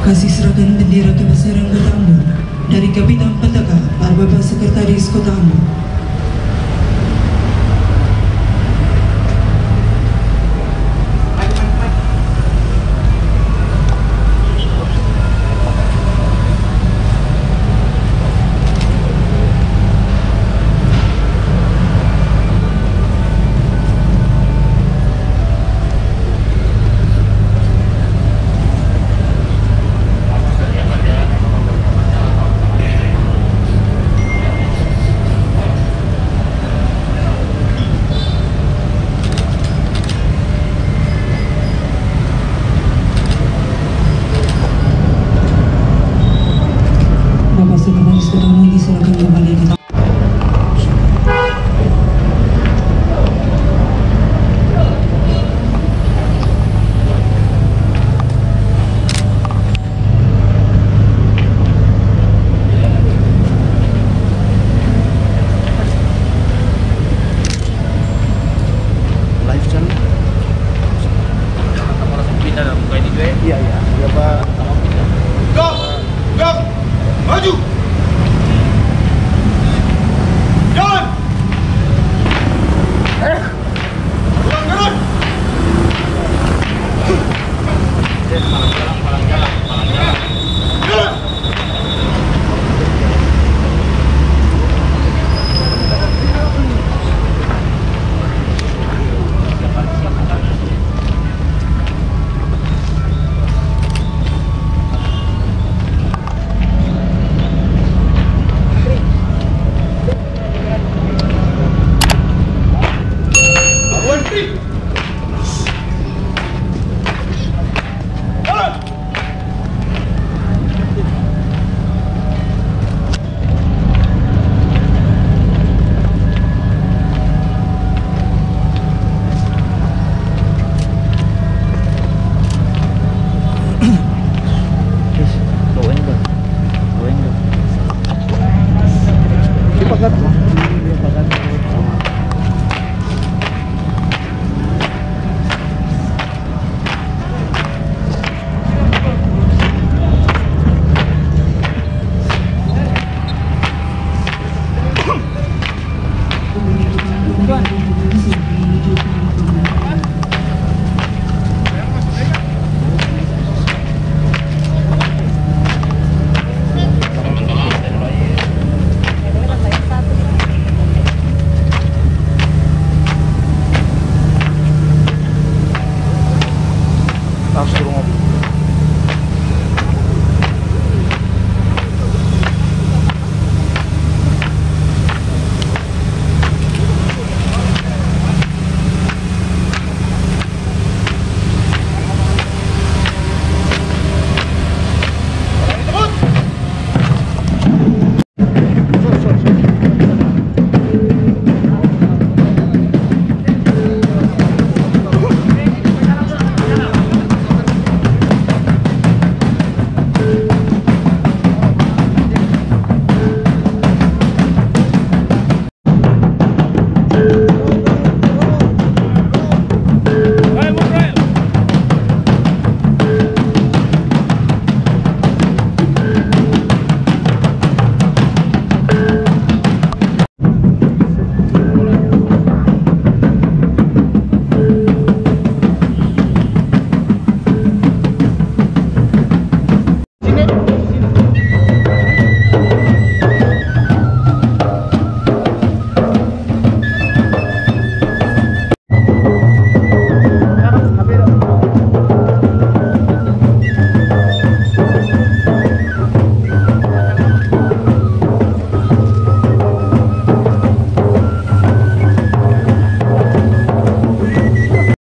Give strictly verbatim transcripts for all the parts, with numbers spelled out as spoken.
Kasi srahkan bendera ka basarang Kota Ambon dari Kapitan Pataka par Bapak Sekretaris Kota Ambon. Bapak Sekretaris Kota Ambon, silakan kembali ke Live channel. Iya, iya. Iya, Pak. Gap! Gap! Maju! Jalan! Eh! Jalan, jalan! Jalan!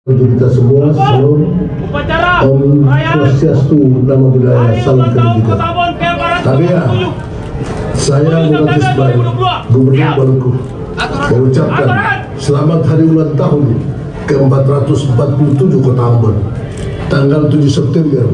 Untuk kita semua, salam. Om Swastiastu, Namo Buddhaya, salam kebajikan. Tapi ya, saya Bupati Sebaru, Gubernur Maluku, mengucapkan Selamat hari ulang tahun keempat ratus empat puluh tujuh Kota Ambon, tanggal tujuh September.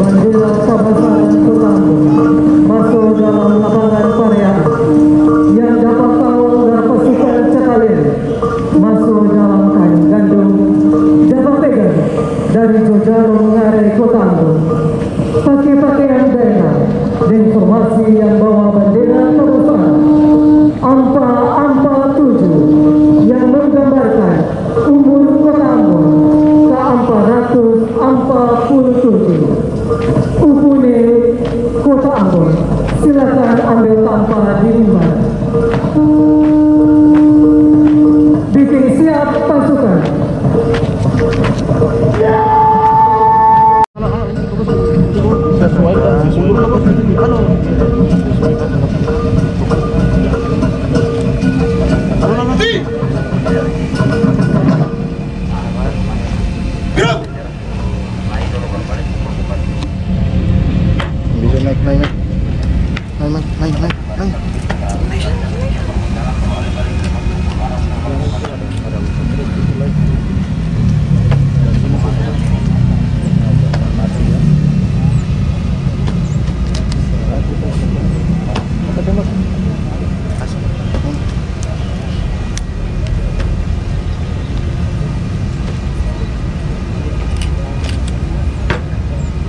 Bandera Kabasaran Kota Ambon maso dalam lapangan parean. Yang dapa kaong dari pasukan Cakalele maso dalam kain gandong, dapa pegang dari jojarong ngare Kota Ambon. Pake pakeang daerah deng formasi yang bawa bandera Kabasaran ampa ampa tuju yang menggambarkan umur Kota Ambon ka ampa ratus ampa puluh tuju. Upune Kota Ambon, silakan ambil tampa di mimbar. Biking siap pasukan. Bisa naik, naik, naik. Naik, naik, naik, naik, naik.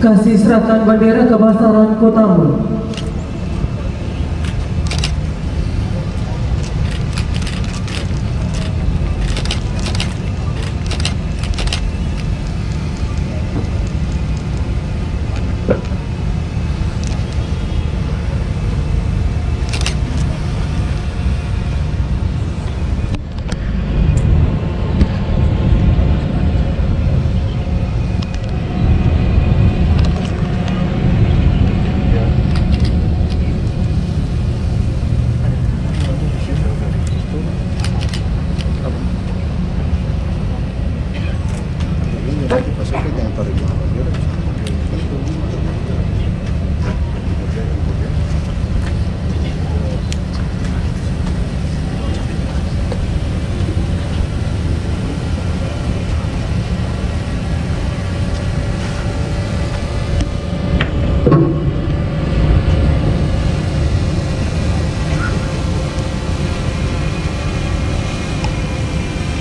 Kasi srahkan bandera kabasaran Kota Ambon.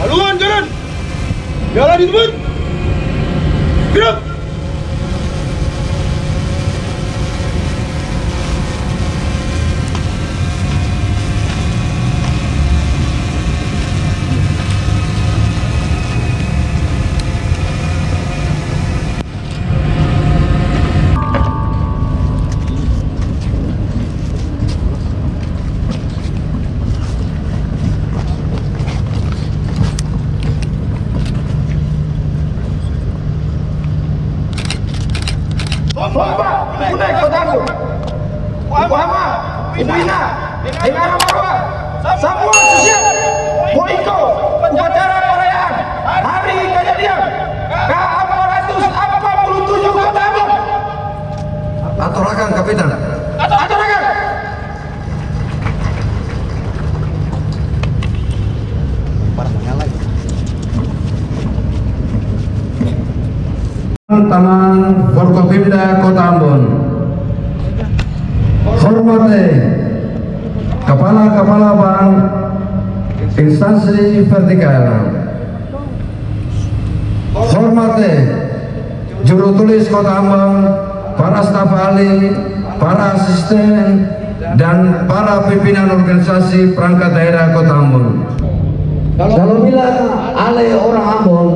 Haluan jalan! Jalan di tempat! Gerak! Bomba! Punai kotaku! Yokohama, Ibu Ina, deng Ara Marwa, samua su siap mo iko upacara parayaan hari kajadian ka ampa ratus ampa puluh tuju Kota Ambon. Ator akang, Kapitan. Ator akang. Parah, nyala. Tamang Forkopimda Kota Ambon. Hormati kapala-kapala bank instansi vertikal. Hormati juru tulis Kota Ambon, para staf ahli, para asisten, dan para pimpinan organisasi perangkat daerah Kota Ambon. Kalau bilang ale orang Ambon,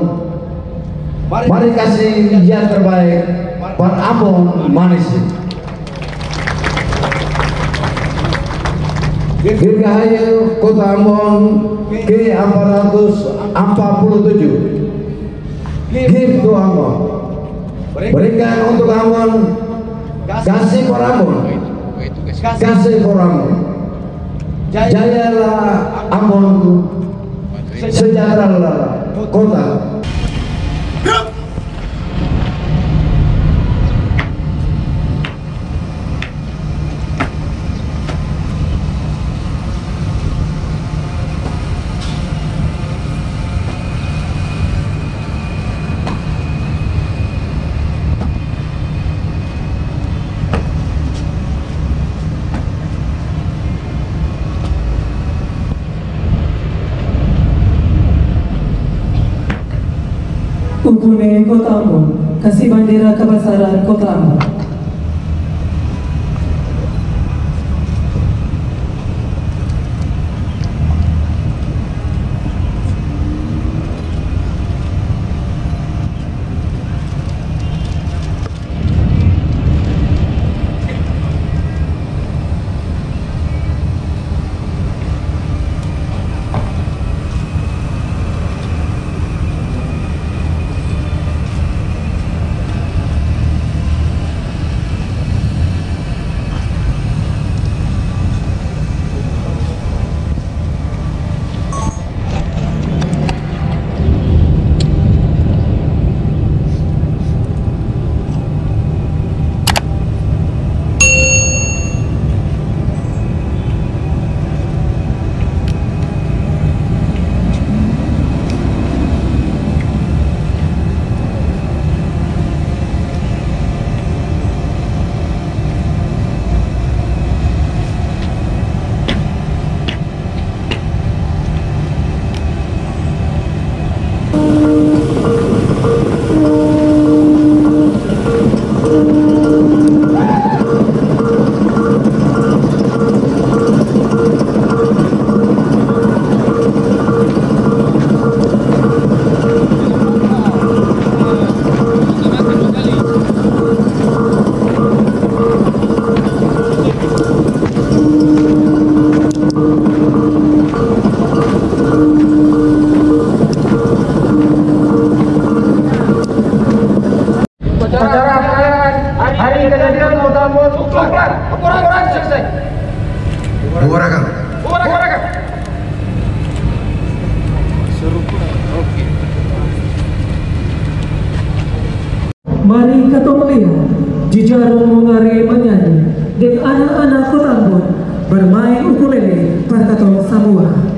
mari kasi yang terbaik par Ambon Manis. Dirgahayu Kota Ambon ke empat ratus empat puluh tujuh. Give to Ambon. Berikan untuk Ambon. Kasih for Ambon. Kasih for Ambon. Jayalah Ambon. Sejahteralah kota. Ukune Kota Ambon, kasi bandera kabasaran Kota Ambon. Upacara perayaan hari kejadian Kota Ambon, laporan, laporan selesai. Bubarakang. Bubarakang. Mari katong lia, Jijarung Mongare manyanyi, deng ana-ana Kota Ambon bermain ukulele par katong samua.